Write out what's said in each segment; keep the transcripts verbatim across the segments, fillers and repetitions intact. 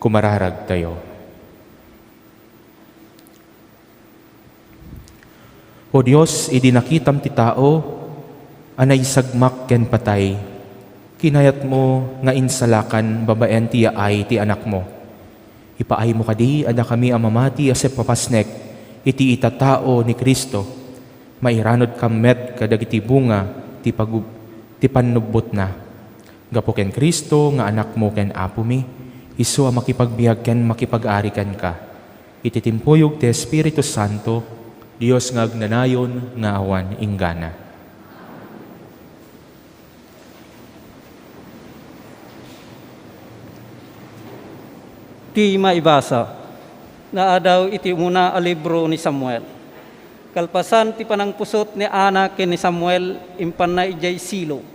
Umararagtayo. O Dios, idi nakitam ti tao a naisagmak ken patay, kinayatmo nga insalakan babaen ti yaay ti Anakmo. Ipaaymo kadi a dakami a mamati a sipapasnek iti itatao ni Cristo, mairanudkam met kadagiti bunga ti pagub-, ti pannubbotna. Gapu ken Cristo nga Anakmo ken Apomi, isu a makipagbiag ken makipag-ari kenka. Iti timpuyog ti Espiritu Santo, Dios nga agnanayon nga awan inggana. Ti maibasa, naadaw iti umuna a libro ni Samuel. Kalpasan ti panangpusot ni Ana ken ni Samuel, impanna idiay Silo.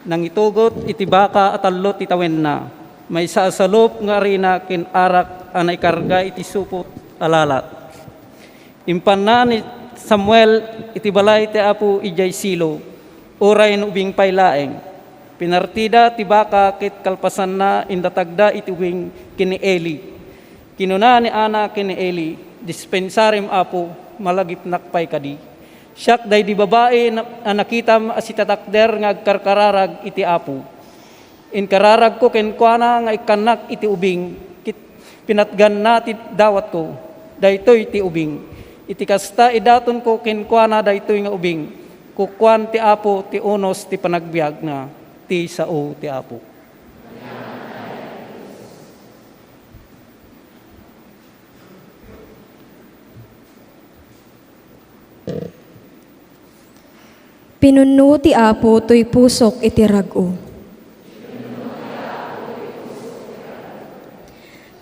Nangitugot iti baka a tallo ti tawenna, maysa a salup nga arina ken arak a naikarga iti supot a lalat. Impanna ni Samuel iti balay ti Apo idiay Silo, uray no ubing pay laeng. Pinartida ti baka ket kalpasanna, indatagda iti ubing ken ni Eli. Kinuna ni Ana ken ni Eli, "Dispensarem, Apo, malagipnak pay kadi. Siak daydi babai na-, a nakitam a sitatakder nga agkarkararag iti Apo. Inkararagko kenkuana nga ikkannak iti ubing, ket pinatganna ti dawatko. Daytoy ti ubing. Iti kasta, idatonko kenkuana daytoy nga ubing. Kukuan ti Apo ti unos ti panagbiagna, ti sao ti Apo." Pinunno ti Apo toy pusok iti rag-o.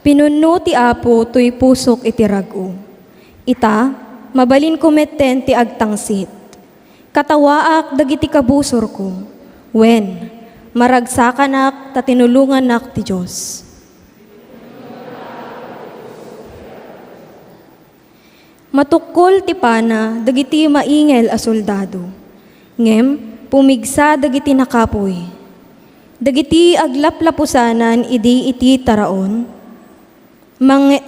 Pinunno ti Apo toy pusok iti rag-o. Ita, mabalinko metten ti agtangsit. Katawaak dagiti kabusorko, wen, maragsakanak ta tinulongannak ti Dios. Matukkol ti pana dagiti maingel a soldado, ngem pumigsa dagiti nakapuy. Dagiti aglaplapusanan idi iti taraon, mang-,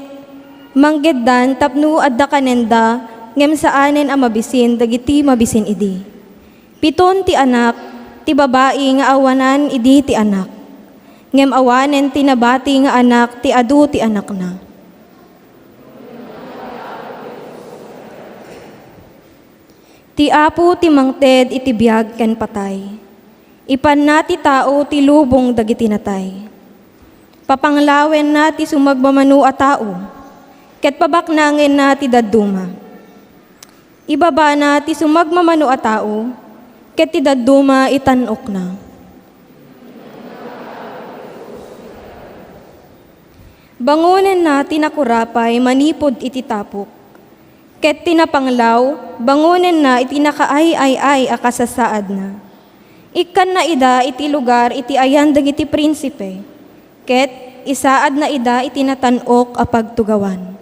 manggeddan tapno adda kanenda, ngem saanen a mabisin dagiti mabisin idi. Piton ti anak ti babai nga awanan idi ti anak, ngem awanen ti nabati nga anak ti adu ti anakna. Ti Apo ti mangted iti biag ken patay. Ipanna ti tao ti lubong dagiti natay. Papanglawenna ti sumagmamano a tao, ket pabaknangenna ti dadduma. Ibabana ti sumagmamano a tao, ket ti dadduma itan-okna. Bangonenna ti nakurapay manipud iti tapok, ket ti napanglaw, bangonenna iti nakaay-ay-ay a kasasaadna. Ikkanna ida iti lugar iti ayan dagiti prinsipe, ket isaadna ida iti natan-ok a pagtugawan.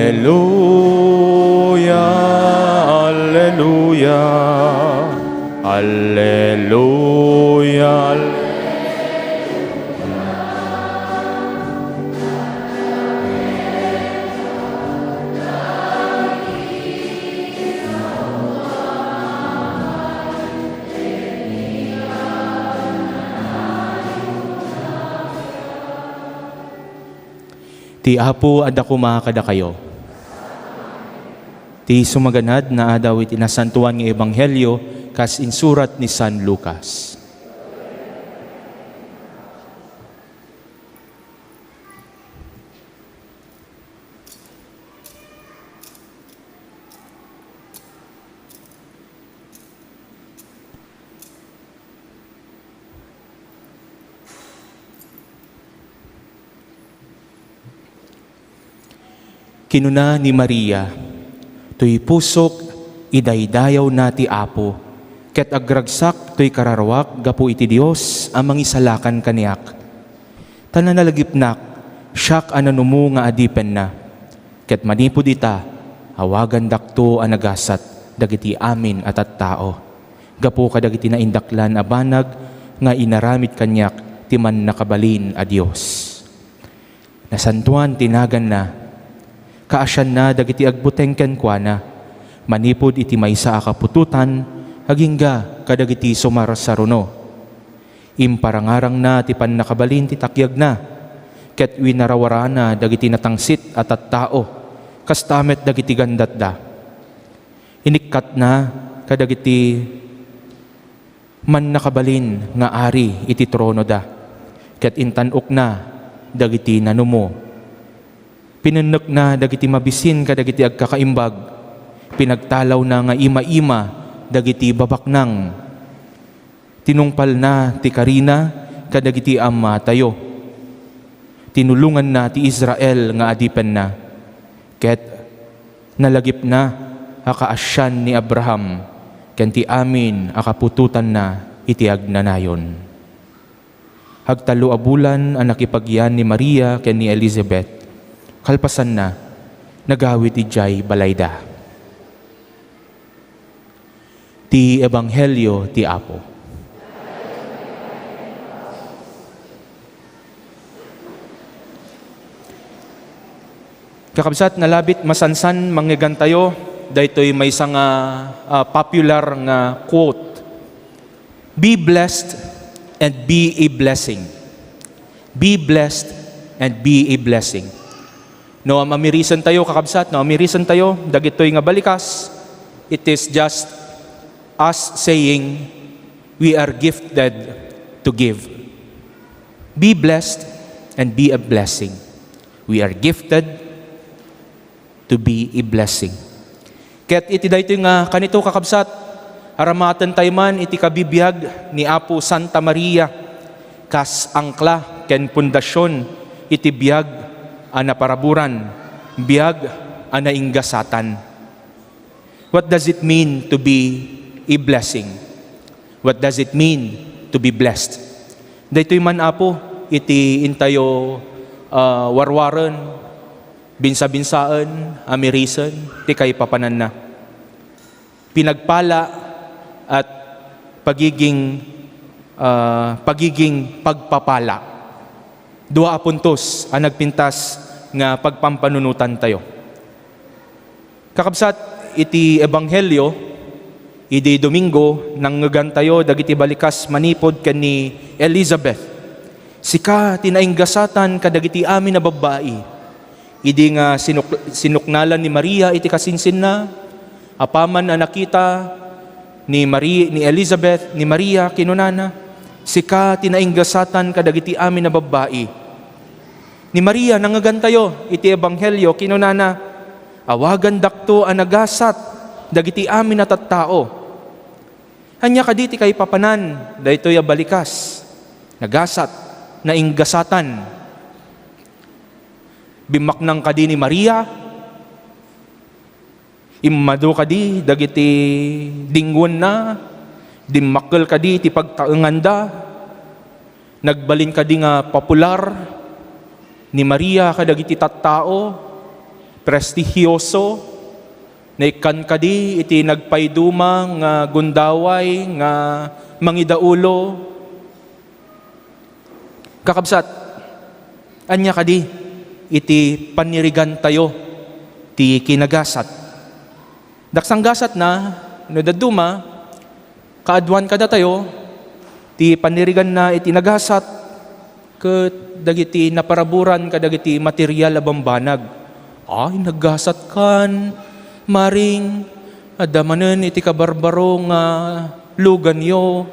Alleluia, alleluia, alleluia. Ti Apo adda koma kadakayo. Ti sumaganad nga adaw iti Nasantoan nga Ebanghelio kas insurat ni San Lucas. Kinuna ni Maria, "Toy pusok, idaydayawna ti Apo, ket agragsak toy kararuak gapu iti Dios a mangisalakan kaniak. Ta nanalagipnak, siak a nanumo nga adipenna, ket manipud ita, awagandakto a nagasat dagiti amin a tattao, gapu kadagiti naindaklan a banag nga inaramid kaniak ti Mannakabalin a Dios." Nasantoan ti naganna. Kaasianna dagiti agbuteng kenkuana, manipud iti maysa a kaputotan, agingga kadagiti sumarsaruno. Imparangarangna ti pannakabalin ti takyagna, ket winarawarana dagiti natangsit a tattao, kasta met dagiti gandatda. Inikkatna kadagiti mannakabalin nga ari iti tronoda, ket intan-okna dagiti nanumo. Pinennekna dagiti mabisin kadagiti agkakaimbag. Pinagtalawna nga ima-ima dagiti babaknang. Tinungpalna ti karina kadagiti ammatayo. Tinulonganna ti Israel nga adipenna, ket nalagipna a kaasian ni Abraham ken ti amin a kaputotanna iti agnanayon. Agtallo a bulan a nakipagyan ni Maria ken ni Elizabeth. Kalpasanna, nagawid idiay balayda. Ti Ebanghelio ti Apo. Kakabsat, nalabit masansan mangngegantayo daytoy maysa nga, ah, popular nga quote, "Be blessed and be a blessing. Be blessed and be a blessing." No, am-, amirisentayo, kakabsat, no, amirisentayo dagitoy nga balikas, it is just us saying, "We are gifted to give." Be blessed and be a blessing. We are gifted to be a blessing. Ket iti daytoy nga kanito, kakabsat, aramatentayo man iti kabibiag ni Apo Santa Maria kas angkla ken pundasion iti biag a naparaburan, biag a nainggasatan. What does it mean to be a blessing? What does it mean to be blessed? Daytoy man, Apo, iti intayo, ah, warwaren, binsabinsaen, amirisen ti kaipapananna. Pinagpala at pagiging, ah, pagiging pagpapala. Dua a puntos a nagpintas nga pagpampanunotantayo. Kakabsat, iti Ebanghelio, idi Domingo, nangngegantayo dagiti balikas manipud ken ni Elizabeth. "Sika ti nainggasatan kadagiti amin a babbai." Idi nga sinuk-, sinuknalan ni Maria iti kasinsinna, apaman a nakita ni Mari-, ni Elizabeth ni Maria, kinunana, "Sika ti nainggasatan kadagiti amin a babbai." Ni Maria, nangngegantayo iti Ebanghelio, kinunana, "Awagandakto a nagasat dagiti amin a tattao." Ania kadi ti kaipapanan daytoy a balikas? Nagasat, nainggasatan. Bimmaknang kadi ni Maria? Immadu kadi dagiti dingwenna? Dimmakkel kadi ti pagtaenganda? Nagbalin kadi nga popular ni Maria kadagiti tattao, prestihioso, naikkan kadi iti nagpaiduma nga gundaway nga mangidaulo? Kakabsat, ania kadi iti panirigantayo ti kinagasat? Daksanggasatna, no dadduma, kaaduan kadatayo ti paniriganna iti nagasat ket dagiti naparaburan kadagiti material a bambanag. Ay, naggasatkan, maring, adda manen iti kabarbaro nga luganyo.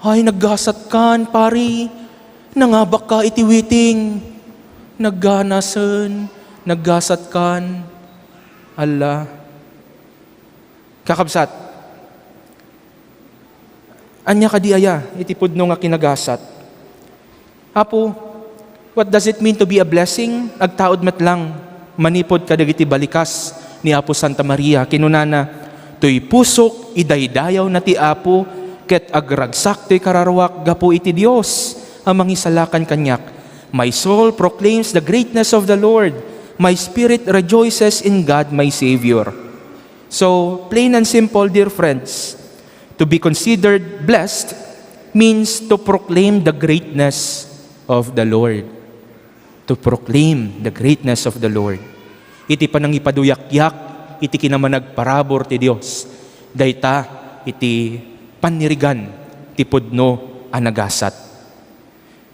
Ay, naggasatkan, pari, nangabakka iti witing. Nagganasen, naggasatkan. Alla. Kakabsat, ania kadi aya iti pudno nga kinagasat? Apo, what does it mean to be a blessing? Agtaud met lang. Manipud kadagiti balikas ni Apo Santa Maria, kinunana, "Toy pusok, idaydayawna ti Apo, ket agragsak toy kararuak gapu iti Dios a mangisalakan kaniak. My soul proclaims the greatness of the Lord. My spirit rejoices in God, my Savior." So, plain and simple, dear friends, to be considered blessed means to proclaim the greatness of the Lord. To proclaim the greatness of the Lord. Iti panangipaduyakyak iti kinamanagparabur ti Dios, dayta iti panirigan ti pudno a nagasat.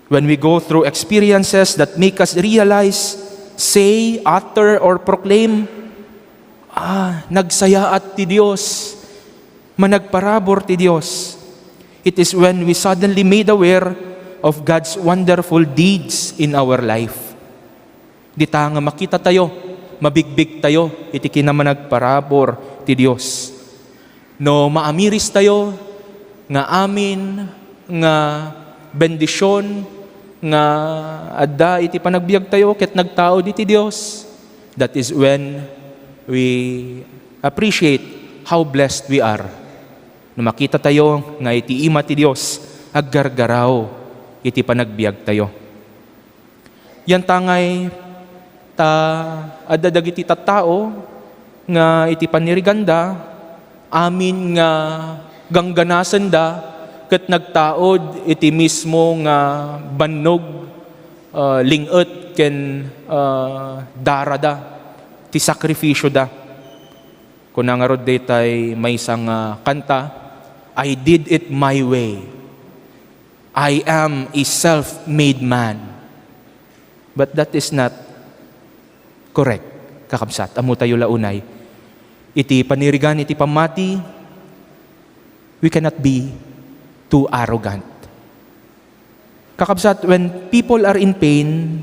When we go through experiences that make us realize, say, utter, or proclaim, "Ah, nagsayaat ti Dios, managparabur ti Dios," it is when we suddenly made aware of God's wonderful deeds in our life. Dita nga makitatayo, mabigbigtayo iti kinamanagparabur ti Dios. No maamirestayo nga amin nga bendision nga adda iti panagbiagtayo ket nagtaud iti Dios, that is when we appreciate how blessed we are. No makitatayo nga iti ima ti Dios aggargaraw iti panagbiagtayo. Yantangay ta adda dagiti tattao nga iti paniriganda, amin nga gangganasenda ket nagtaud iti mismo nga bannog, ah, ling-et ken, ah, darada ti sakrifisioda. Kuna ngarud daytay maysa nga kanta, "I did it my way. I am a self-made man." But that is not correct, kakabsat. Ammotayo la unay, iti panirigan iti pammati, we cannot be too arrogant. Kakabsat, when people are in pain,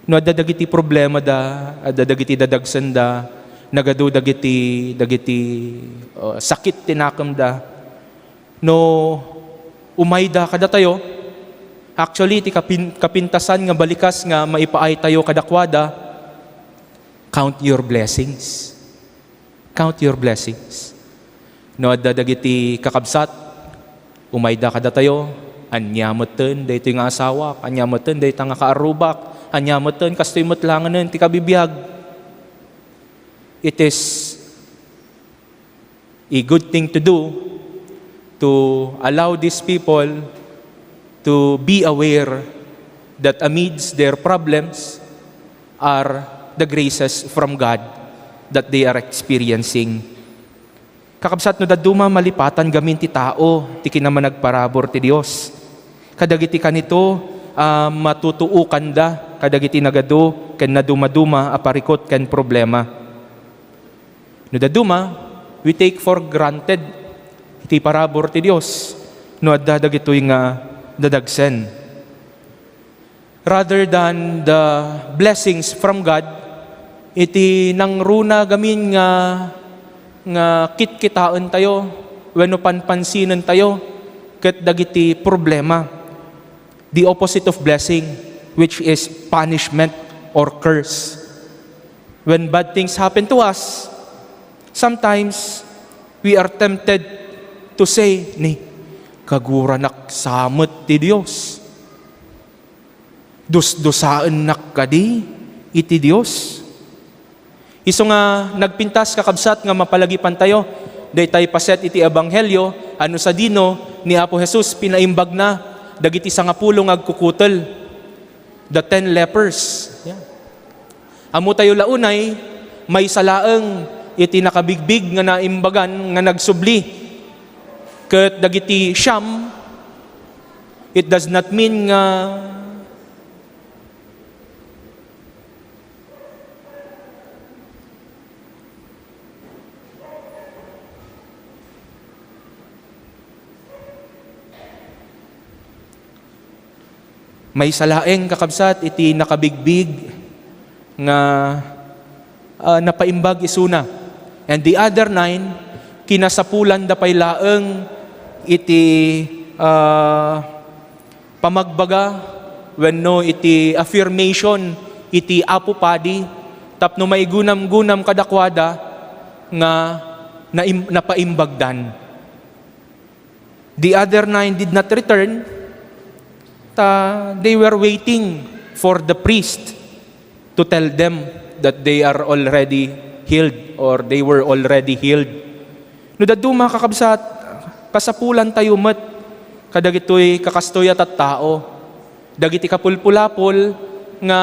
no adda dagiti problemada, adda dagiti dadagsenda, nagadu dagiti, dagiti, uh, sakit ti nakemda, no umayda kadatayo, actually, ti kapin-, kapintasan nga balikas nga maipaaytayo kadakuada, "Count your blessings." Count your blessings. No adda dagiti kakabsat, umayda kadatayo, "Ania metten daytoy nga asawak, ania metten dayta nga kaarrubak, ania metten kastoy met langanen ti kabibiag." It is a good thing to do to allow these people to be aware that amidst their problems are the graces from God that they are experiencing. Kakabsat, no dadduma, malipatan gamin ti tao ti kinamanagparabur ti Dios. Kadagiti kanito, ah, matutuokanda kadagiti nagadu ken nadumaduma a parikut ken problema. No dadduma, we take for granted iti parabur ti Dios no adda dagitoy nga dadagsen. Rather than the blessings from God, iti nangruna gamin nga, nga kitkitaentayo wenno panpansinentayo ket dagiti problema. The opposite of blessing, which is punishment or curse. When bad things happen to us, sometimes we are tempted to say, "Ni, kaguranak sa met ti Dios. Dusdusaennak kadi iti Dios?" Isu nga nagpintas, kakabsat, nga mapalagipantayo daytay paset iti ebanghelio, ano sadino ni Apo Jesus pinaimbagna dagiti sangapulo nga agkukutel, the ten lepers. Yeah. Ammotayo la unay, maysa laeng iti nakabigbig nga naimbagan nga nagsubli. Ket dagiti siam, it does not mean nga Maysa laeng, kakabsat, iti nakabigbig nga, ah, napaimbag isuna. And the other nine, kinasapulanda pay laeng iti, ah, pamagbaga wenno iti affirmation iti Apo Padi Tapno maigunam-gunam kadakuada nga naim-, napaimbagdan. The other nine did not return, ta they were waiting for the priest to tell them that they are already healed or they were already healed. No dadduma, kakabsat, kasapulan tayo met kadagitoy kakastoy a tattao, dagiti kapulpulapol nga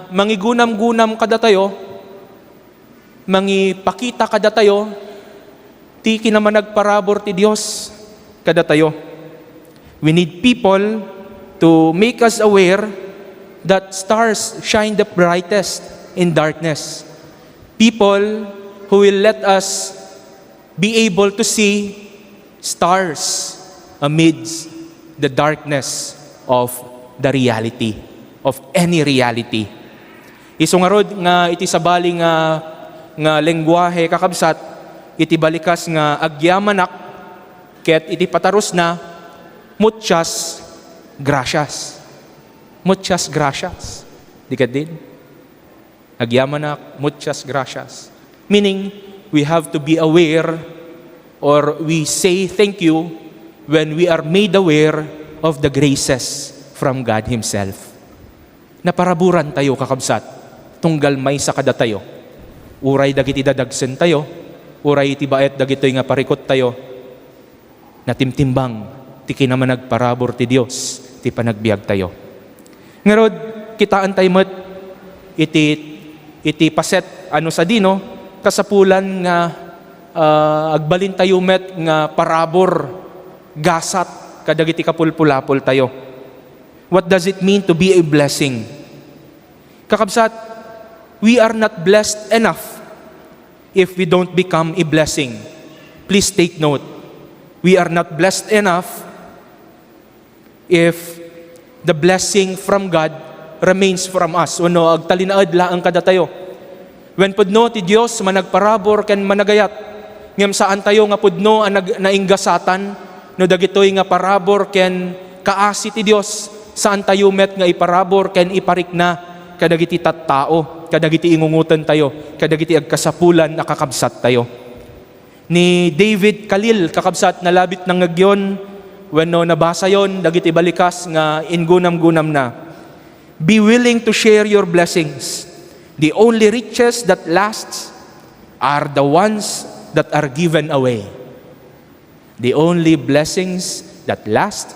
mangigunam-gunam kadatayo, mangipakita kadatayo ti kinamanagparabur ti Dios kadatayo. We need people to make us aware that stars shine the brightest in darkness. People who will let us be able to see stars amidst the darkness of the reality, of any reality. Isu ngarud nga iti sabali nga, nga lenguahe, kakabsat, iti balikas nga agyamanak ket iti patarusna, muchas gracias. Muchas gracias. Di ket din? Agyamanak, muchas gracias. Meaning, we have to be aware or we say thank you when we are made aware of the graces from God Himself. Naparaburan tayo, kakabsat, tunggal maysa kadatayo. Uray dagiti dadagsen tayo, uray iti baet dagitoy nga parikut tayo, natimtimbang ti kinamanagparabur ti Dios ti panagbiag tayo. Ngarud, kitaan tayo met iti, iti paset, ano, sadino, kasapulan nga, ah, agbalin tayo met nga parabur, gasat, kadagiti kapulpulapol tayo. What does it mean to be a blessing? Kakabsat, we are not blessed enough if we don't become a blessing. Please take note, we are not blessed enough if the blessing from God remains from us, wenno agtalinaed laeng kadatayo. Wen pudno ti Dios managparabur ken managayat, ngem saan tayo nga pudno a nag-, nainggasatan no dagitoy nga parabur ken kaasi ti Dios, saan tayo met nga iparabur ken iparikna kadagiti tattao, kadagiti ingungoten tayo, kadagiti agkasapulan a kakabsat tayo. Ni David Khalil, kakabsat, nalabit nangngegyon wenno nabasayon dagiti balikas nga ingunam-gunamna. Be willing to share your blessings. The only riches that lasts are the ones that are given away. The only blessings that last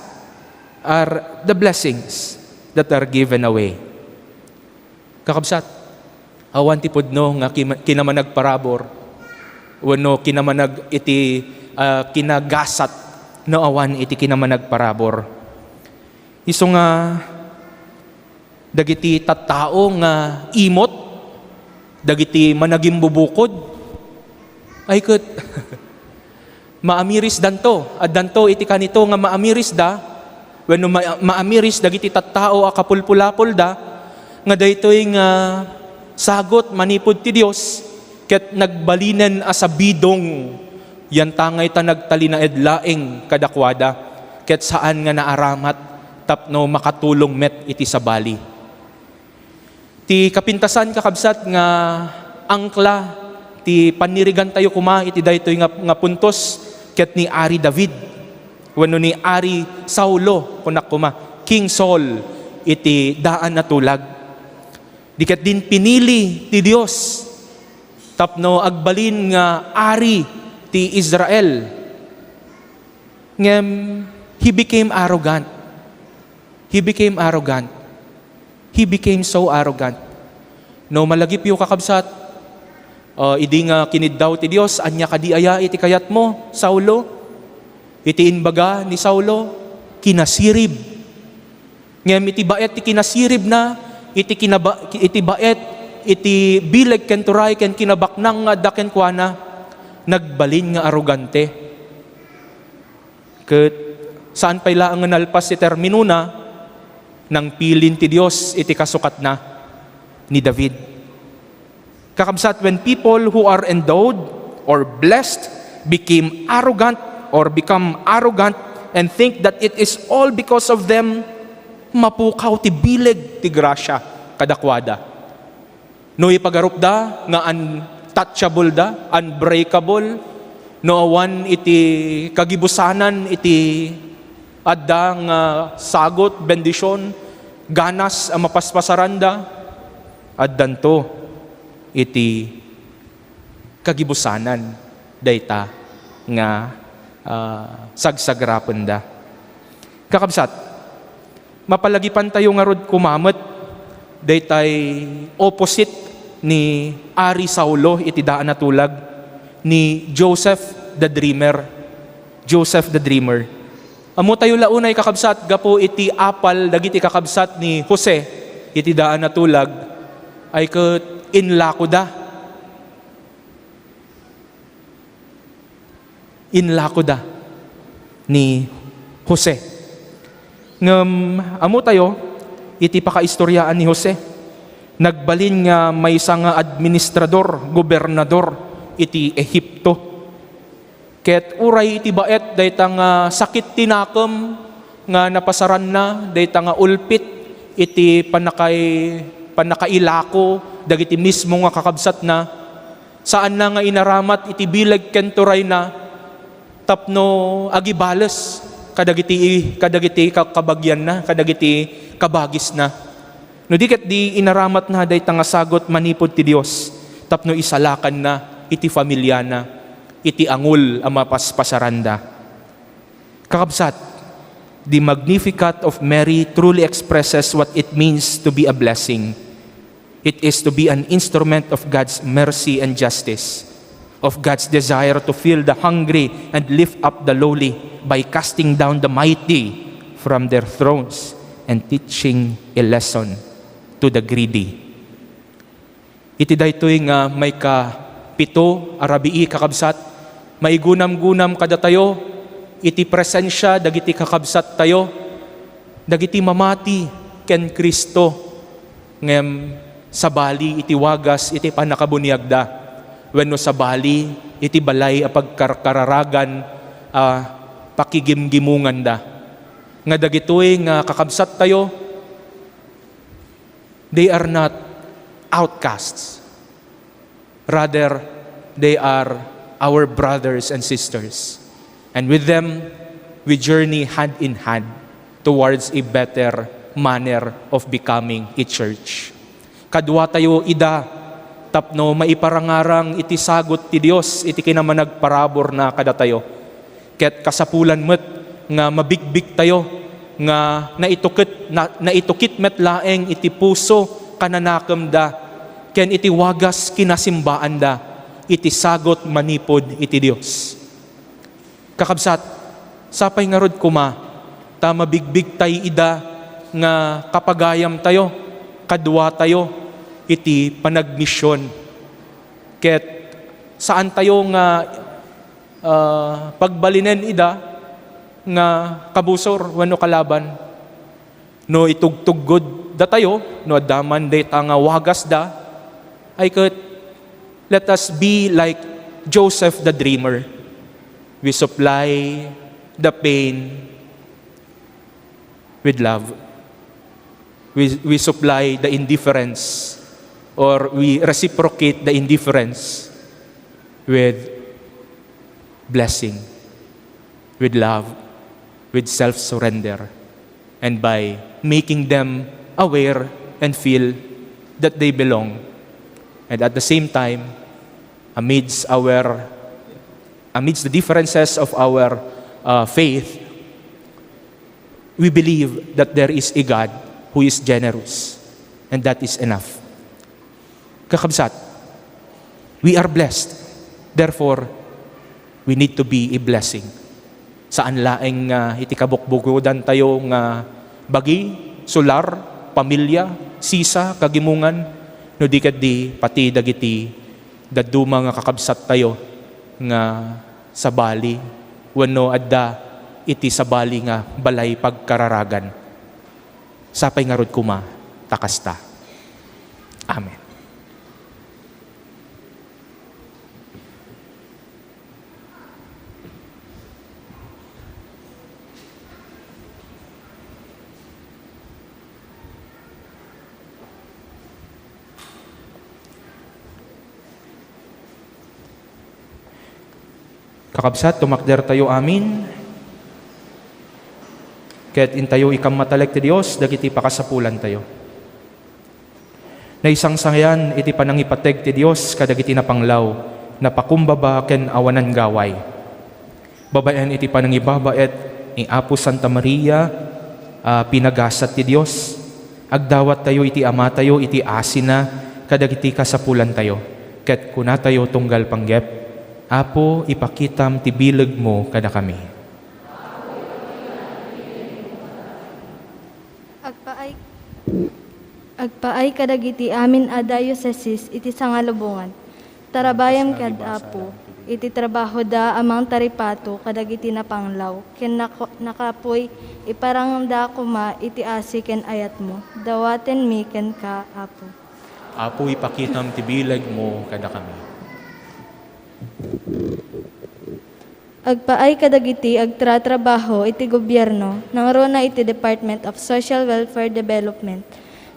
are the blessings that are given away. Kakabsat, awan ti pudno nga kima-, kinamanagparabur wenno kinamanag iti, ah, kinagasat no awan iti kinamanagparabur. Isu nga dagiti tattao nga imot, dagiti managimbubukod, ay ket maamirisdanto. Addanto iti kanito nga maamirisda, wenno ma-, maamiris dagiti tattao a kapulpulapolda, nga daytoy nga sagut manipud ti Dios ket nagbalinen a sabidong, yantangay ta nagtalinaed laeng kadakuada, ket saan nga naaramat tapno makatulong met iti sabali. Ti kapintasan, kakabsat, nga angkla ti pannirigantayo koma iti daytoy nga, nga puntos ket ni Ari David wenno ni Ari Saulo, kunak koma, King Saul iti daan a tulag. Di ket din pinili ti Dios tapno agbalin nga ari ti Israel. Ngem, he became arrogant. He became arrogant. He became so arrogant. No malagipyo, kakabsat, ah, idi nga kiniddaw ti Dios, "Ania kadi aya iti kayatmo, Saulo?" Iti imbaga ni Saulo, kinasirib. Ngem iti baet ti kinasiribna, iti kinaba-, iti baet iti bileg ken turay ken kinabaknang nga adda kenkuana, nagbalin nga arogante. Ket saan pay laeng nga nalpas ti terminona, nangpilin ti Dios iti kasukatna ni David. Kakabsat, when people who are endowed or blessed became arrogant or become arrogant and think that it is all because of them, mapukaw ti bileg ti grasya kadakuada. No ipagarupda nga untouchable da, unbreakable, no awan iti kagibusanan iti adda nga sagut, bendision, ganas a mapaspasaranda, addanto iti kagibusanan dayta nga, ah, sagsagrapenda. Kakabsat, mapalagipantayo ngarud koma met daytay opposite ni Ari Saulo iti daan a tulag, ni Joseph the Dreamer. Joseph the Dreamer. Ammotayo la unay, kakabsat, gapu iti apal dagiti kakabsat ni Jose iti daan a tulag, ay ket inlakoda. Inlakoda ni Jose. Ngem ammotayo iti pakaistoriaan ni Jose. Nagbalin nga maysa nga administrador, gobernador iti Ehipto. Ket uray iti baet dayta nga sakit ti nakem nga napasaranna, dayta nga ulpit iti pannakay-, pannakailako dagiti mismo nga kakabsatna, saanna nga inaramat iti bileg ken turayna tapno agibales kadagiti, kadagiti ka-, kabagianna, kadagiti kabagisna. No di ket di inaramatna dayta nga sagut manipud ti Dios tapno isalakanna iti familiana, iti angul a mapaspasaranda. Kakabsat, the Magnificat of Mary truly expresses what it means to be a blessing. It is to be an instrument of God's mercy and justice, of God's desire to fill the hungry and lift up the lowly by casting down the mighty from their thrones and teaching a lesson to the greedy. Iti daytoy nga maikapito a rabii, kakabsat, maigunamgunam kadatayo iti presensia dagiti kakabsattayo, dagiti mamati ken Cristo, ngem sabali iti wagas iti pannakabuniagda, wenno sabali iti balay a pagkarkararagan a pakigimgimonganda. Nga dagitoy nga kakabsattayo, they are not outcasts. Rather, they are our brothers and sisters. And with them, we journey hand in hand towards a better manner of becoming a church. Kaduatayo ida tapno maiparangarang iti sagut ti Dios iti kinamanagparaburna kadatayo. Ket kasapulan met nga mabigbigtayo nga naituket-, na-, naitukit met laeng iti puso, kananakemda, ken iti wagas kinasimbaanda iti sagut manipud iti Dios. Kakabsat, sapay ngarud koma ta mabigbigtay ida nga kapagayamtayo, kaduatayo iti panagmision. Ket saantayo nga ah, pagbalinen ida nga kabusor wenno kalaban. No itugtuggod datayo, no adda man dayta nga wagasda, ay ket, let us be like Joseph the dreamer. We supply the pain with love. We, we supply the indifference, or we reciprocate the indifference with blessing, with love, with self-surrender, and by making them aware and feel that they belong. And at the same time, amidst our, amidst the differences of our, uh, faith, we believe that there is a God who is generous, and that is enough. Kakabsat, we are blessed. Therefore, we need to be a blessing. Saan laeng nga iti kabukbukodantayo nga bagi, sular, pamilya, sisa, kagimongan, no di ket di pati dagiti dadduma nga kakabsattayo nga sabali wenno adda iti sabali nga balay pagkararagan. Sapay ngarud koma ta kasta. Amen. Kakabsat, tumakdertayo amin, ket intayo ikammatalek ti Dios dagiti pakasapulantayo. Naisangsangayan iti panangipateg ti Dios kadagiti napanglaw, napakumbaba ken awanan gaway. Babaen iti panangibabaet ni Apo Santa Maria a pinagasat ti Dios, agdawattayo iti Amatayo iti asina kadagiti kasapulantayo, ket kunatayo tunggal panggep, "Apo, ipakitam ti bilegmo kadakami." Agpaay, agpaay kadagiti amin a dioceses iti sangalubongan. Tarabayam kad Apo, iti trabahoda a mangtaripato kadagiti napanglaw, ken nako-, nakapuy, iparangda koma iti asi ken ayatmo. Dawatenmi kenka, Apo. Apo, ipakitam ti bilegmo kadakami. Agpaay kadagiti agtratrabaho iti gobierno, nangruna iti Department of Social Welfare Development,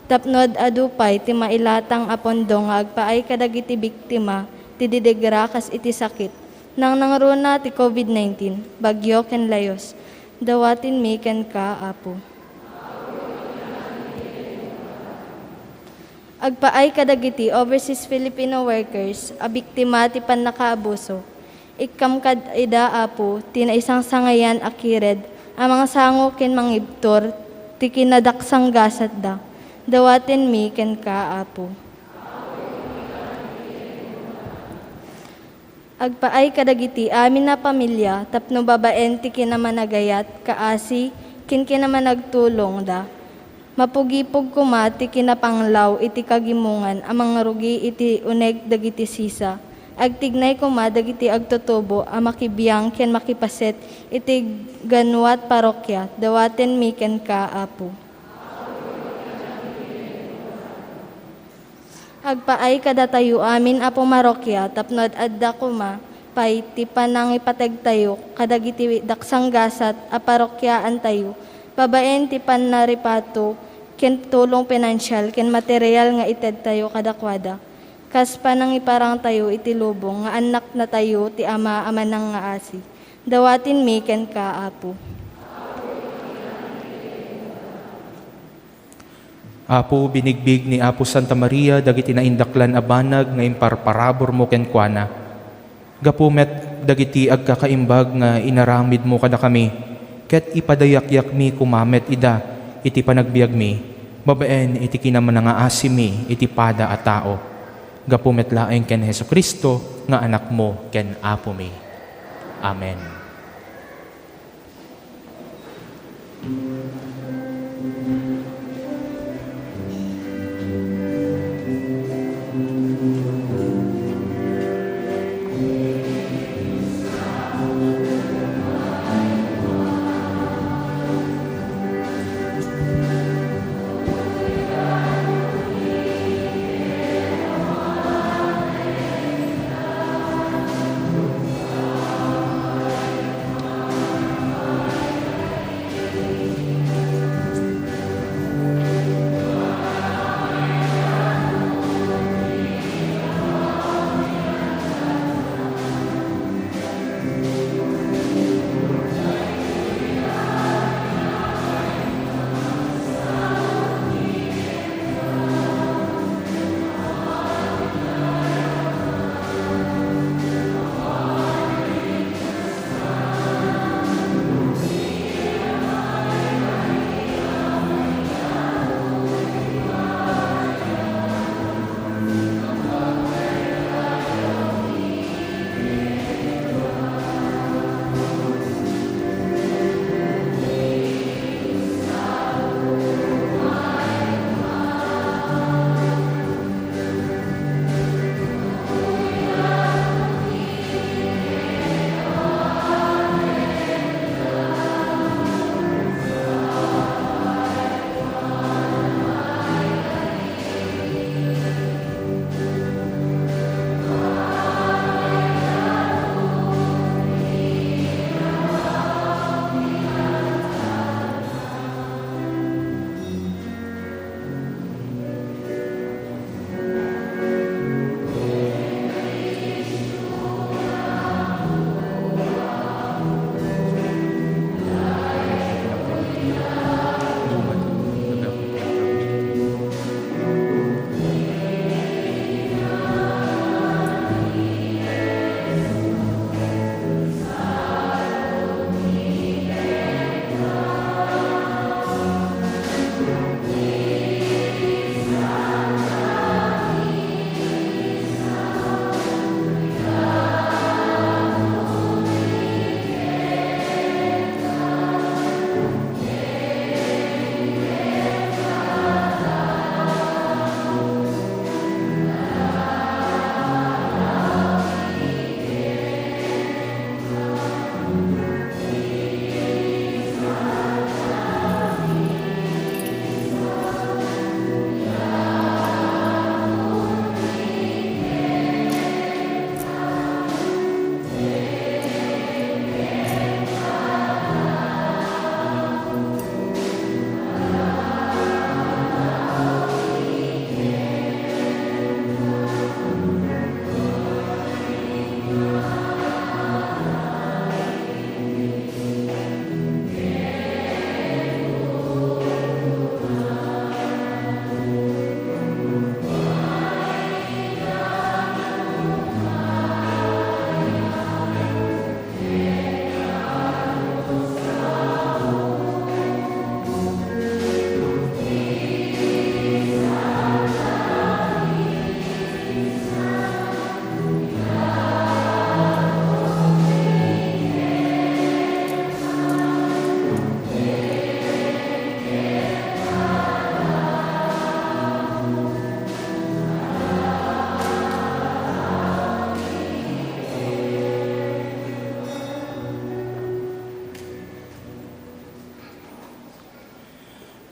tapno ad-adu pay ti mailatang a pondo nga agpaay kadagiti biktima ti didigra kas iti sakit, nangnangruna ti covid nineteen, bagyo ken layus. Dawatenmi kenka, Apo. Agpaay kadagiti overseas Filipino workers a biktima ti pannakaabuso. Ikkam kad ida, Apo, ti naisangsangayan a kired a mangsango ken mangibtur ti kinadaksanggasatda. Dawatenmi kenka, Apo. Agpaay kadagiti amin a pamilya tapno babaen ti kinamanagayat, kaasi, ken kinamanagtulongda. Mapugipog koma ti kinapanglaw iti kagimongan a mangrugi iti uneg dagiti sisa. Agtignay koma dagiti agtutubo a makibiang ken makipaset iti ganuat parokya. Dawatenmi kenka, Apo. Agpaay kadatayo amin a pumarokya tapno ad-adda koma pay ti panangipategtayo kadagiti daksanggasat a parokyaantayo babaen ti pannaripato ken tulong pinansial ken material nga itedtayo kadakuada, kas panangiparangtayo iti lubong nga annaknatayo ti Ama a manangngaasi. Dawatenmi kenka, Apo. Apo, binigbig ni Apo Santa Maria dagiti naindaklan a banag nga imparparaburmo kenkuana. Gapu met dagiti agkakaimbag nga inaramidmo kadakami, ket ipadayakyakmi koma met ida iti panagbiagmi, babaen iti kinamanangaasimi iti pada a tao. Gapu met laeng ken Jesu-Cristo nga Anakmo ken Apomi. Amen.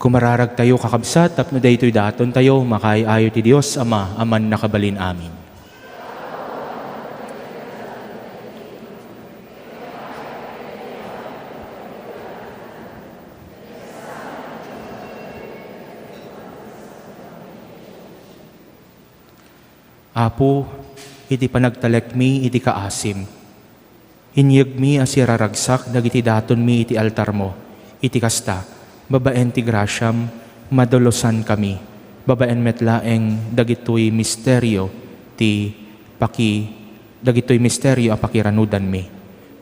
Kumararagtayo, kakabsat, tapno daytoy datontayo, makaay-ayo ti Dios Ama a Mannakabalin Amin. Apo, iti panagtalekmi iti kaasim, inyegmi a siraragsak dagiti datonmi iti altarmo. Iti kasta, babaen ti grasiam, madolosankami, babaen met laeng dagitoy misterio ti paki-, dagitoy misterio a pakiranudanmi.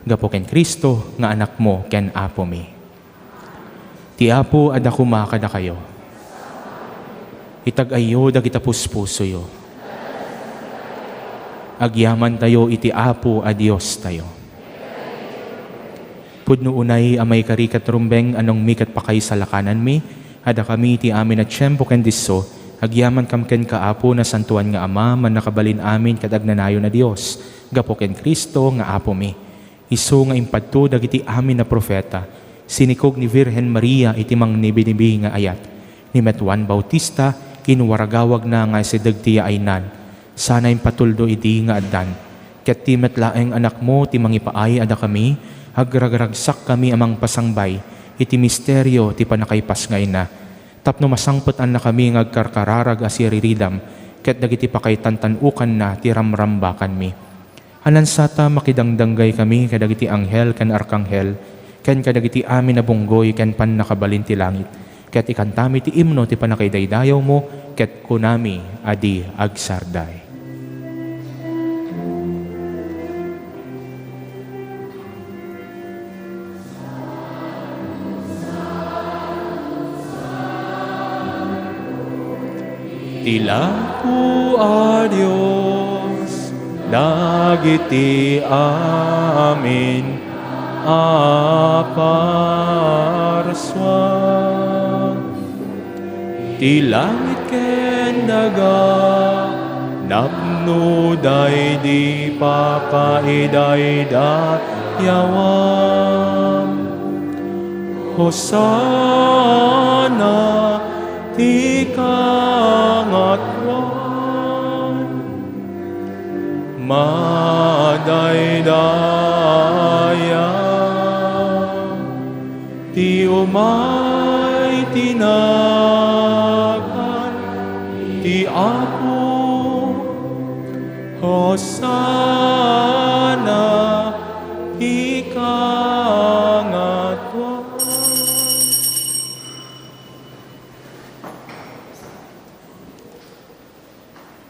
Gapu ken Cristo nga Anakmo ken Apomi. Ti Apo adda koma kadakayo. Itag-ayyo dagita puspusoyo. Agyamantayo iti Apo a Diostayo. Pudno unay a maikari ket rumbeng a nangmi ket pakaisalakananmi, a dakami iti amin a tiempo ken disso, agyamankam kenka, Apo, Nasantoan nga Ama, Mannakabalin Amin ket Agnanayon a Dios, gapu ken Cristo nga Apomi. Isu nga impadto dagiti amin a profeta, sinikog ni Virgen Maria iti mangnibinibi nga ayat. Ni met Juan Bautista, inwaragawagna nga asideg ti yaaynan, sana impatuldo idi nga addan. Ket ti met laeng Anakmo ti mangipaay a dakami, agragragsakkami a mangpasangbay iti misterio ti pannakaipasngayna, tapno masangpetannakami nga agkarkararag a siriridam ket dagiti pakaitantan-okanna ti ramrambakanmi. Anansata makidangdanggaykami kadagiti anghel ken arkanghel, ken kadagiti amin a bunggoy ken pannakabalin ti langit, ket ikantami ti imno ti pannakaidaydayawmo, ket kunami a di agsarday. Ti Apo a Dios dagiti amin a parsua. Ti langit ken daga, napno daydi pakaidaydayawan. Hosanna ti kangatoan. Madaydaya ti umay ti nagan ti Apo. Hosanna ti kangatoan.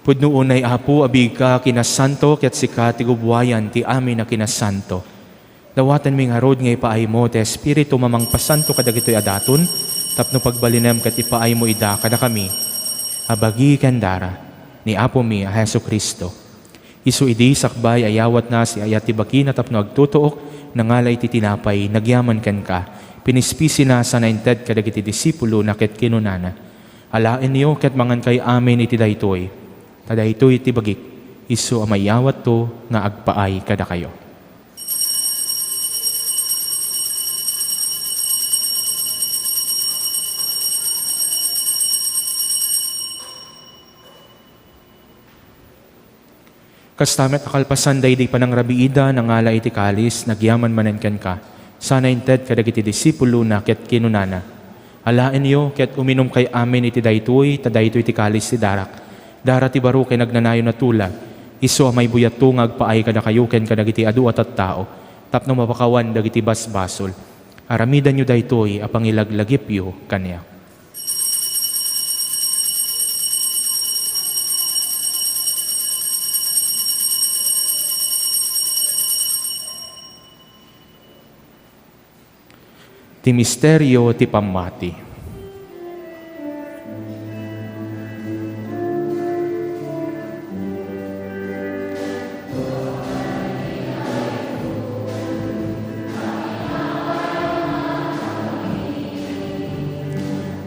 Pudno unay, Apo, a biigka a kinasanto, ket sika ti gubbuayan ti amin a kinasanto. Dawatenmi ngarud nga ipaaymo ti Espiritum a mangpasanto kadagitoy a daton, tapno pagbalinem ket ipaaymo ida kadakami a bagi ken dara ni Apomi a Jesu-Cristo. Isu idi sakbay a iyawatna ti ayat ti bagina tapno agtutuok, nangala iti tinapay, nagyaman kenka, pinispisina sana inted kadagiti disipulona ket kinunana, "Alaenyo ket mangankayo amin iti daytoy, ta daytoy ti bagik, isu a maiyawatto nga agpaay kadakayo." Kasta met a kalpasan daydi panangrabiida, nangala iti kalis, nagyaman manen kenka, sana inted kadagiti disipulona ket kinunana, "Alaenyo ket uminumkay amin iti daytoy, ta daytoy ti kalis ti darak, dara ti baro ken agnanayon a tulag, isu a maibuyatto nga agpaay kadakayo ken kadagiti adu a tattao, tapno mapakawan dagiti basbasol. Aramidenyo daytoy a pangilaglagipyo kaniak." Ti misterio ti pammati.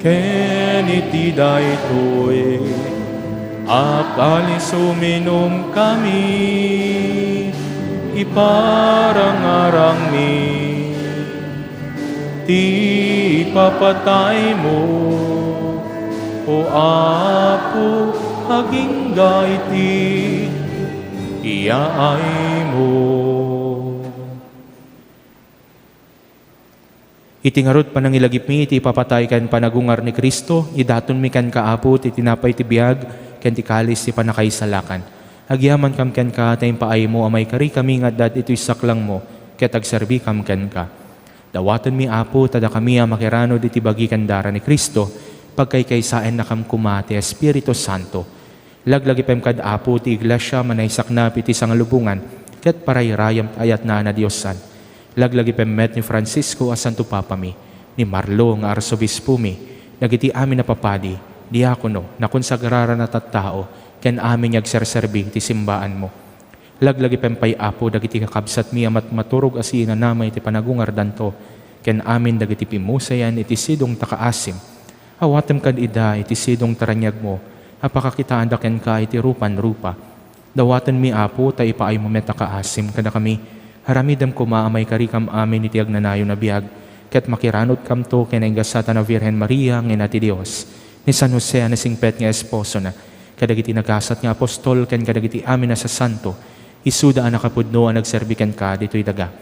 Ken iti daytoy a kalis uminumkami, iparangarangmi Ti ipapataymo, O Apo, agingga iti iyaaymo. Iti ngarud, panangilagipmi iti ipapatay ken panagungar ni Cristo, idatonmi kenka, Apo, ti tinapay ti biag ken ti kalis ti pannakaisalakan. Agyamankam kenka ta impaaymo a maikarikami nga adda ditoy saklangmo ket agserbikam kenka. Dawatenmi, Apo, ta dakami a makiranud iti bagi ken dara ni Cristo, pagkaykaysaennakam koma ti Espiritu Santo. Laglagipem kad, Apo, ti Iglesia a manaysaknap iti sangalubongan ket parayrayam ti ayatna a nadiosan. Laglagipem met ni Francisco a Santo Papami, ni Marlo nga Arsobispomi, dagiti amin a papadi, diakono, nakonsagraran a tattao, ken amin nga agserserbi iti simbaanmo. Laglagipem pay, Apo, dagiti kakabsatmi a matmaturog a siinanama iti panagungardanto, ken amin dagiti pimmusayan iti sidongta a kaasim. Awatem kad ida iti sidongta a raniagmo a pakakitaanda kenka iti rupan rupa. Dawatenmi, Apo, ta ipaaymo met a kaasim kadakami. Aramidem koma a maikarikam amin iti agnanayon a biag, ket makiranudkamto ken naigasatan a Birhen Maria nga Ina ti Dios, ni San Jose a nasingpet nga esposona, kadagiti nagasat nga apostol ken kadagiti amin a sasanto, isuda a nakapudno a nagserbi kenka ditoy daga.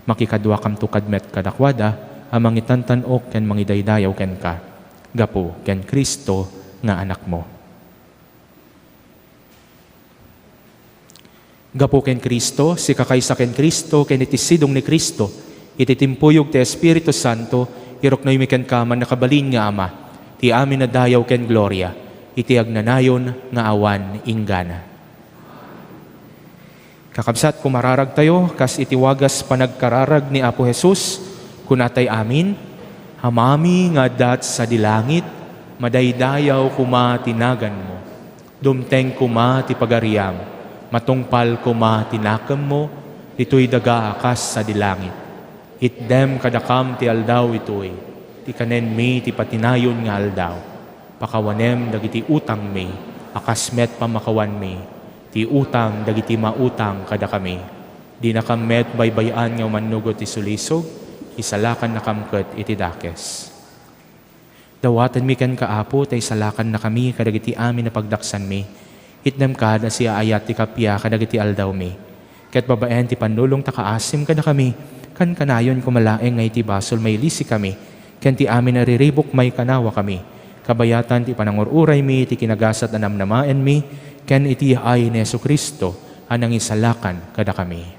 Makikaduakamto kad met kadakuada a mangitantan-ok ken mangidaydayaw kenka, gapu ken Cristo nga Anakmo. Gapu ken Cristo, sika kaysa ken Cristo, ken iti sidong ni Cristo, iti timpuyog ti Espiritu Santo, iruknoymi kenka, mannakabalin nga Ama, ti amin a dayaw ken gloria, iti agnanayon nga awan inggana. Kakabsat, kumararagtayo kas iti wagas panagkararag ni Apo Jesus, kunatay amin, Amami nga adda sadi langit, madaydayaw koma ti naganmo. Dumteng koma ti pagariam, matungpal koma ti nakemmo, ditoy daga a kas sadi langit. Itdem kadakam ti aldaw itoy, ti kanenmi ti patinayon nga aldaw. Pakawanem dagiti utangmi, a kas met pamakawanmi ti utang dagiti mautang kadakami. Dinakam met baybay-an nga umannugot ti sulisog, isalakannakam ket iti dakes. Dawatenmi kenka, Apo, ta isalakannakami kadagiti amin a pagdaksanmi. Itdem kad a siaayat ti kappia kadagiti aldawmi. Ket babaen ti pannulongta a kaasim kadakami, kankanayon koma laeng nga iti basol mailisikami, ken ti amin a riribuk maikanawakami, kabayatan ti panangur-uraymi iti kinagasat a namnamaenmi, ken iti yaay ni Jesu-Cristo a nangisalakan kadakami.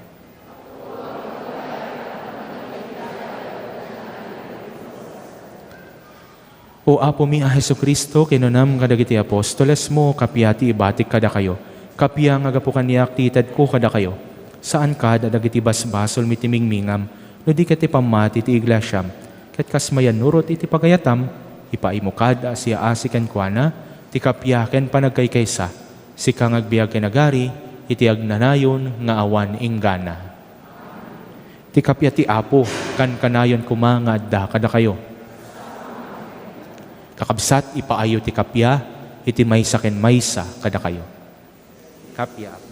O Apomi a Jesu-Cristo, kinunam kadagiti apostolesmo, kappia ti ibatik kadakayo, kappia nga gapu kaniak ti itedko kadakayo. Saan kad a dagiti basbasolmi ti mingmingam, no di ket ti pammati ti iglesiam, ket kas mayannurot iti pagayatam, ipaaymo kad a siaasi kenkuana ti kappia ken panagkaykaysa, sika nga agbiag ken agari iti agnanayon nga awan inggana. Ti kappia ti Apo, kankanayon koma nga adda kadakayo. Kakabsat, ipaayo ti kappia iti maysa ken maysa kadakayo. Kappia.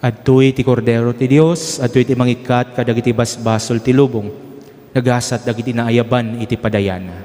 Adtoy ti Kordero ti Dios, adtoy ti mangikkat kadagiti basbasol ti lubong. Nagasat dagiti naayaban iti padayanna.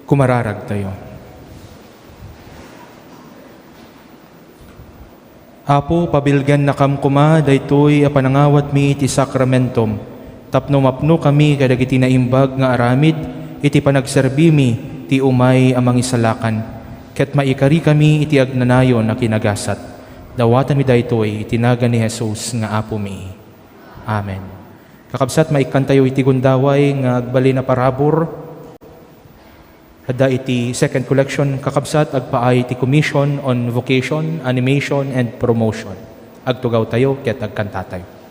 Kumararagtayo. Apo, pabilgannakam koma daytoy a panangawatmi iti sakramentom, tapno mapnokami kadagiti naimbag nga aramid iti panagserbimi ti umay a mangisalakan, ket maikarikami iti agnanayon a kinagasat. Dawatanmi daytoy iti nagan ni Jesus nga Apomi. Amen. Kakabsat, maikkantayo iti gundaway nga agbalin a parabur. Adda iti second collection, kakabsat, agpaay ti Commission on Vocation, Animation, and Promotion. Agtugawtayo ket agkantatayo.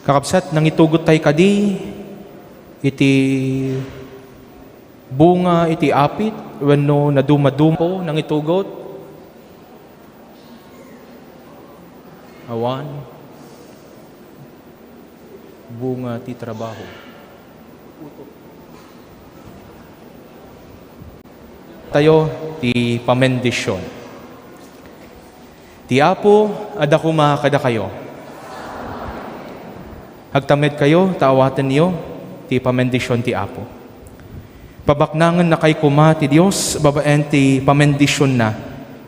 Kakabsat, nangitugot tayo kadi iti bunga iti apit wenno nadumaduma? Nangitugot? Awan. Bunga ti trabaho. Tayo ti pamendision. Ti Apo adda koma kadakayo. Agtamedkayo ta awatenyo ti pamendision ti Apo. Pabaknangennakay koma ti Dios babaen ti pamendisionna,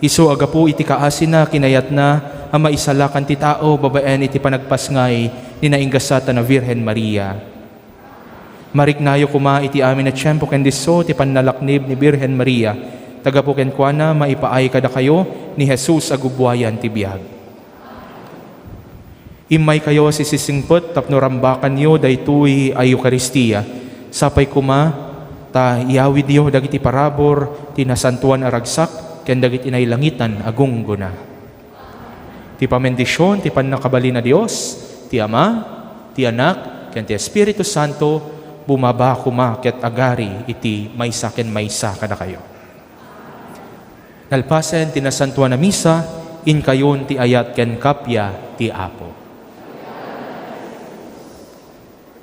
isu a gapu iti kaasina kinayatna a maisalakan ti tao babaen iti panagpasngay ni naingasat a Birhen Maria. Mariknayo koma iti amin a tiempo ken disso ti pannalaknib ni Birhen Maria, ta gapu kenkuana maipaay kadakayo ni Jesus a gubuayan ti biag. Immaykayo a sisisingpet tapno rambakanyo daytoy a Eukaristia. Sapay koma ta iyawidyo dagiti parabur ti nasantoan a ragsak ken dagiti nailangitan a gunggona. Ti pamendision ti pannakabalin a Dios, ti Ama, ti Anak, ken ti Espiritu Santo, bumaba koma ket agari iti maysa ken maysa kadakayo. Nalpasen ti Nasantoan a Misa, inkayon ti ayat ken kappia ti Apo.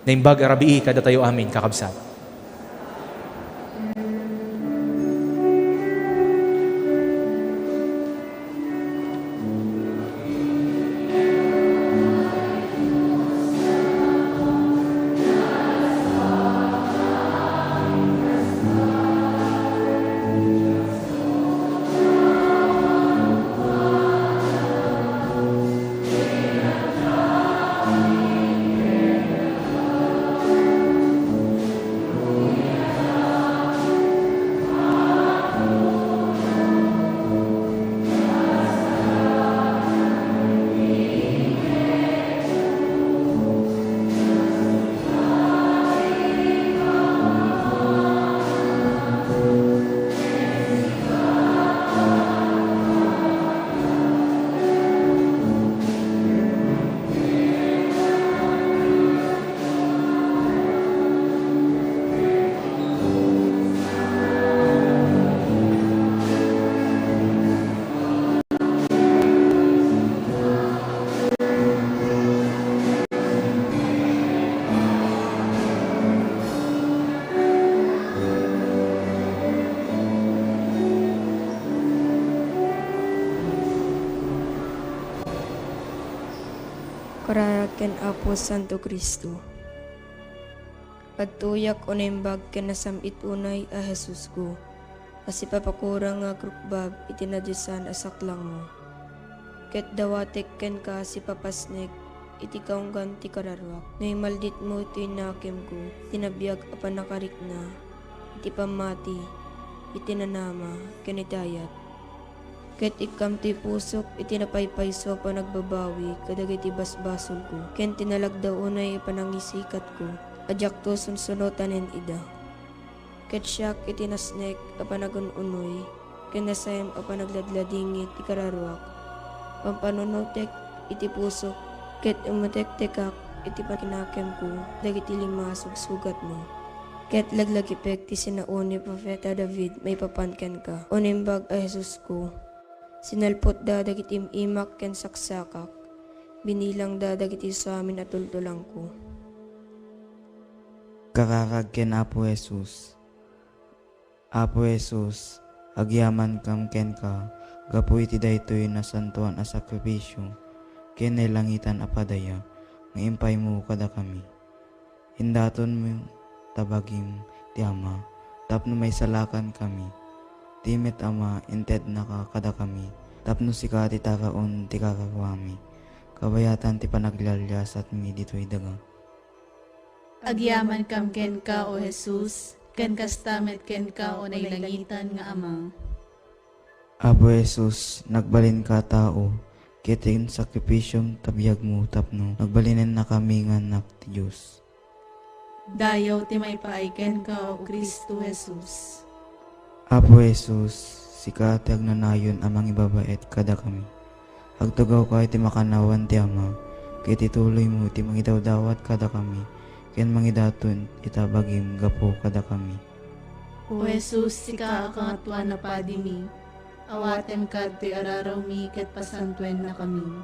Naimbag a rabii kadatayo amin, kakabsat. Para ken Apo Santo Cristo. Adtoyak o naimbag ken nasam-it unay a Jesusko, a sipapakurang nga agrukbab iti nadiosan a saklangmo. Ket dawatek kenka sipapasnek iti kaunggan ti kararuak. No imalditmo iti nakemko, ti nabiag a pannakarikna, iti pammati, iti nanama, ken iti ayat. Ket ikkam ti pusok iti napaypayso a panagbabawi kadagiti basbasolko, ken ti nalagda unay a panangisikatko a diakto sunsunotanen ida. Ket siak iti nasnek a panagun-unoy, ken nasayam a panagladladingit ti kararuak. Pampanunotek iti pusok, ket umetektekak iti pakinakemko dagiti lima a sugsugatmo. Ket laglagipek ti sinao ni Profeta David maipapan kenka, o naimbag a Jesusko. Sinalpotda dagiti im-imak ken saksakak, binilangda dagiti isu amin a tultulangko. Kararag ken Apo Jesus. Apo Jesus, agyamankam kenka gapu iti daytoy nasantoan a sakrifisio ken nailangitan a padaya nga impaymo kadakami. Indatonmo ta bagim ti Ama tapno maisalakan kami. Ti met Ama, intednaka kadakami tapno sika ti taraon ti kararuami. Kabayatan ti panaglialiasatmi ditoy daga. Agyamankam kenka, O Jesus, ken kasta met kenka, O nailangitan nga Ama. Apo Jesus, nagbalinka a tao, ket ti sakrifisiom ta biagmo tapno nagbalinennakami nga annak ti Dios. Dayaw ti maipaay kenka, O Cristo Jesus. Apo Jesus, sika ti agnanayon a mangibabaet kadakami. Agtugawka iti makannawan ti Ama, ket ituloymo iti mangidawdawat kadakami, ken mangidaton ita bagim gapu kadakami. O Jesus, sika a Kangatoan a Padimi, awatenka ditoy ararawmi ket pasantuennakami.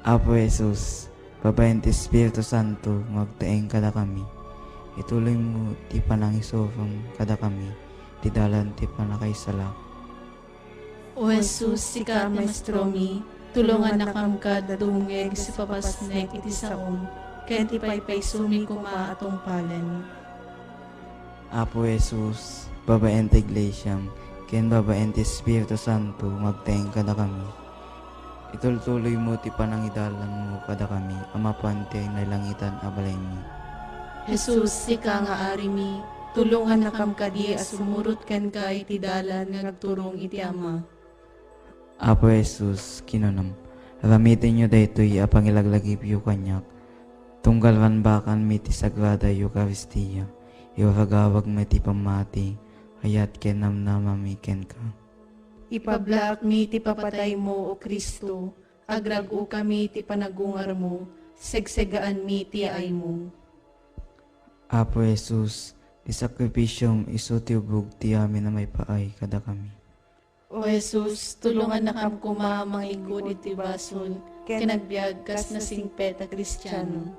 Apo Jesus, babaen ti Espiritu Santo nga agtaeng kadakami, ituloymo ti panangisurong kadakami ti dalan ti pannakaisalakan. O Jesus, sika a Maestromi, tulongannakam kad dumngeg sipapasnek iti saom, ken ti paypaysomi koma a tungpalen. Apo Jesus, babaen ti Iglesiam, ken babaen ti Espiritu Santo nga agtaeng kadakami, itultuloymo ti panangidalanmo kadakami a mapan ti nailangitan a balaymi. Jesus, sika nga Arimi, tulongannakam kadi a sumurot kenka iti dalan nga agturong iti Ama. Apo Jesus, kinunam, aramitenyo daytoy a pangilaglagipyo kaniak, tunggal rambakanmi ti Sagrada Eukaristia, iragawagmi ti pammati, ayat ken namnamami kenka. Ipablaakmi ti papataymo, O Cristo, agrag-okami ti panagungarmo, segsegaanmi ti yaaymo. Apo Jesus, ti sakrifisiom isu ti ubog ti amin a maipaay kadakami. O Jesus, tulongannakam koma a mangikut iti basol ken agbiag kas nasingpet a Kristiano.